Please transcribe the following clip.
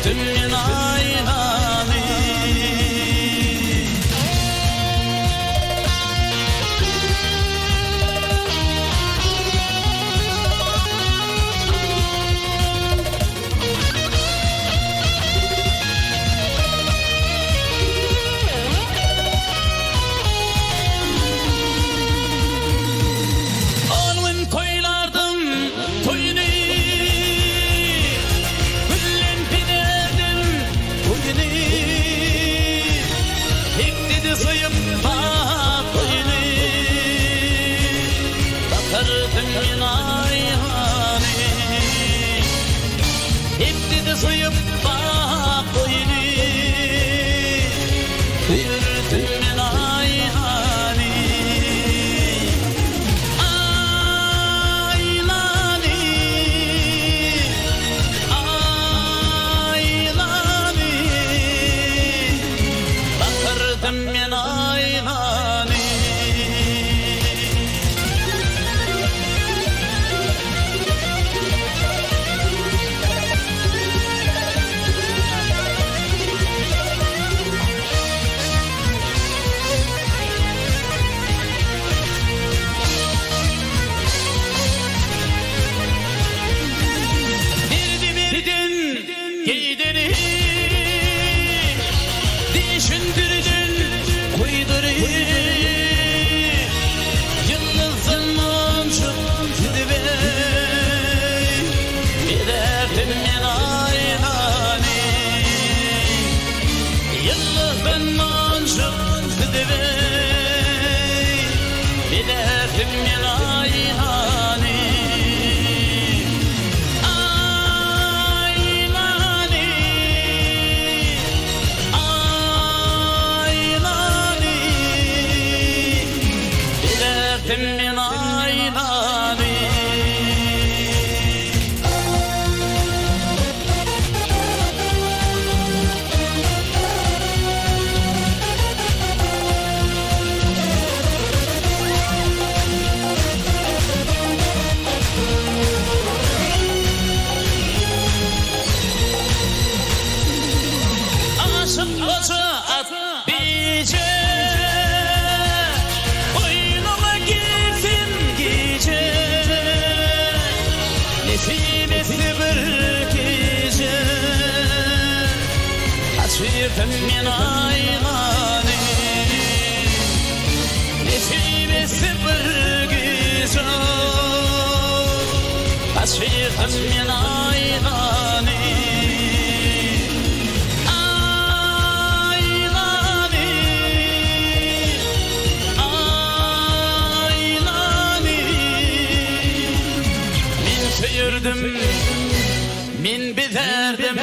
Söýerdim men Aýnany. On gün toýlardym toýuny, Güllen biderdim toýuny. Hepdede soýup bakyny, Bakardym men Aýhany. Hepdede soýup bakyny, Söýerdim men Aýhany. Aýnany, Aýnany, Bakardym men Aýnany. Berdi berden geýdiri, Düşündirden guýdury. Ýyldyzdan monjuk düzüp eý, Bezärdim men Aýnany. Ýyldyzdan monjuk düzüp eý, Bezärdim men Aýnany. Aýnany, Aýnany, Bezärdim men Aýnany. Aşyk goja at bije, Goýnuňa girsin gije. Nesibesi bir gije, Gaçyrdym men Aýnany. Nesibesi bir gije, Gaçyrdym men Aýnany. Aýnany, Aýnany. Men söýerdim, men bezärdim.